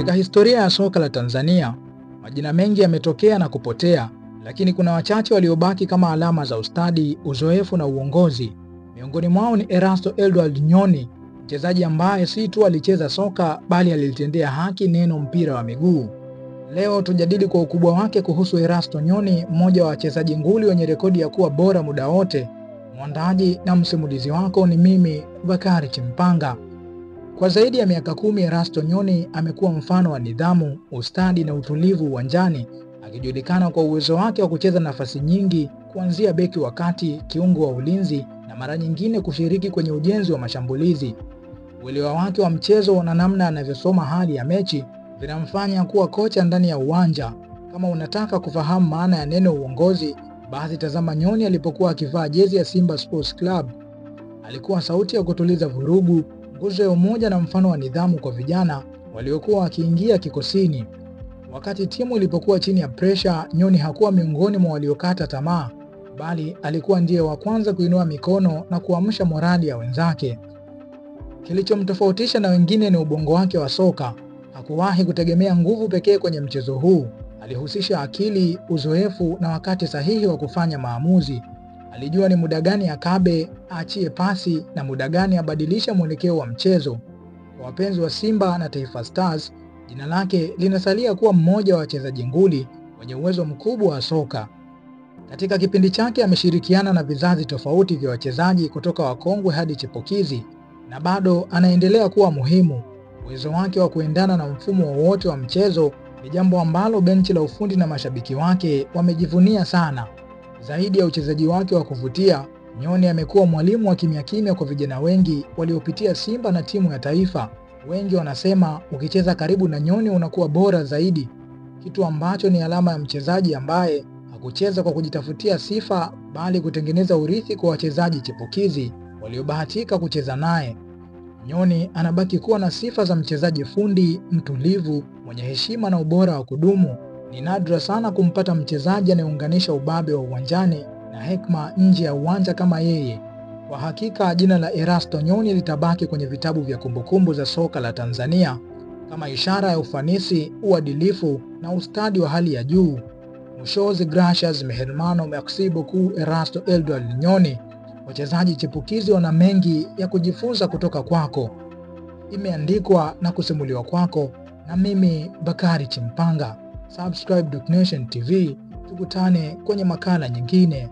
Katika historia ya soka la Tanzania, majina mengi yametokea na kupotea, lakini kuna wachache waliobaki kama alama za ustadi, uzoefu na uongozi. Miongoni mwao ni Erasto Edward Nyoni, mchezaji ambaye si tu alicheza soka bali alilitendea haki neno mpira wa miguu. Leo tujadili kwa ukubwa wake kuhusu Erasto Nyoni, mmoja wa wachezaji nguli wenye rekodi ya kuwa bora muda wote. Mwandaaji na msimulizi wako ni mimi Bakari Chimpanga. Kwa zaidi ya miaka 10, Erasto Nyoni amekuwa mfano wa nidhamu, ustadi na utulivu uwanjani, akijulikana kwa uwezo wake wa kucheza nafasi nyingi, kuanzia beki wa kati, kiungo wa ulinzi na mara nyingine kushiriki kwenye ujenzi wa mashambulizi. Uelewa wake wa mchezo na namna anavyosoma hali ya mechi vinamfanya kuwa kocha ndani ya uwanja. Kama unataka kufahamu maana ya neno uongozi, basi tazama Nyoni alipokuwa akivaa jezi ya Simba Sports Club. Alikuwa sauti ya kutuliza vurugu, nguzo ya umoja na mfano wa nidhamu kwa vijana waliokuwa wakiingia kikosini. Wakati timu ilipokuwa chini ya presha, Nyoni hakuwa miongoni mwa waliokata tamaa, bali alikuwa ndiye wa kwanza kuinua mikono na kuamsha morali ya wenzake. Kilichomtofautisha na wengine ni ubongo wake wa soka. Hakuwahi kutegemea nguvu pekee kwenye mchezo huu. Alihusisha akili, uzoefu na wakati sahihi wa kufanya maamuzi. Alijua ni muda gani akabe, aachie pasi na muda gani abadilishe mwelekeo wa mchezo. Kwa wapenzi wa Simba na Taifa Stars, jina lake linasalia kuwa mmoja wa wachezaji nguli wenye uwezo mkubwa wa soka. Katika kipindi chake ameshirikiana na vizazi tofauti vya wachezaji kutoka wakongwe hadi chipukizi, na bado anaendelea kuwa muhimu. Uwezo wake wa kuendana na mfumo wowote wa mchezo ni jambo ambalo benchi la ufundi na mashabiki wake wamejivunia sana. Zaidi ya uchezaji wake wa kuvutia, Nyoni amekuwa mwalimu wa kimya kimya kwa vijana wengi waliopitia Simba na timu ya taifa. Wengi wanasema ukicheza karibu na Nyoni unakuwa bora zaidi, kitu ambacho ni alama ya mchezaji ambaye hakucheza kwa kujitafutia sifa bali kutengeneza urithi kwa wachezaji chipukizi waliobahatika kucheza naye. Nyoni anabaki kuwa na sifa za mchezaji fundi, mtulivu, mwenye heshima na ubora wa kudumu. Ni nadra sana kumpata mchezaji anayeunganisha ubabe wa uwanjani na hekima nje ya uwanja kama yeye. Kwa hakika jina la Erasto Nyoni litabaki kwenye vitabu vya kumbukumbu za soka la Tanzania kama ishara ya ufanisi, uadilifu na ustadi wa hali ya juu. Mushozi gracias mi hermano, merci beaucoup Erasto Edward Nyoni. Wachezaji chipukizi wana mengi ya kujifunza kutoka kwako. Imeandikwa na kusimuliwa kwako na mimi Bakari Chimpanga. Subscribe Duke Nation TV, tukutane kwenye makala nyingine.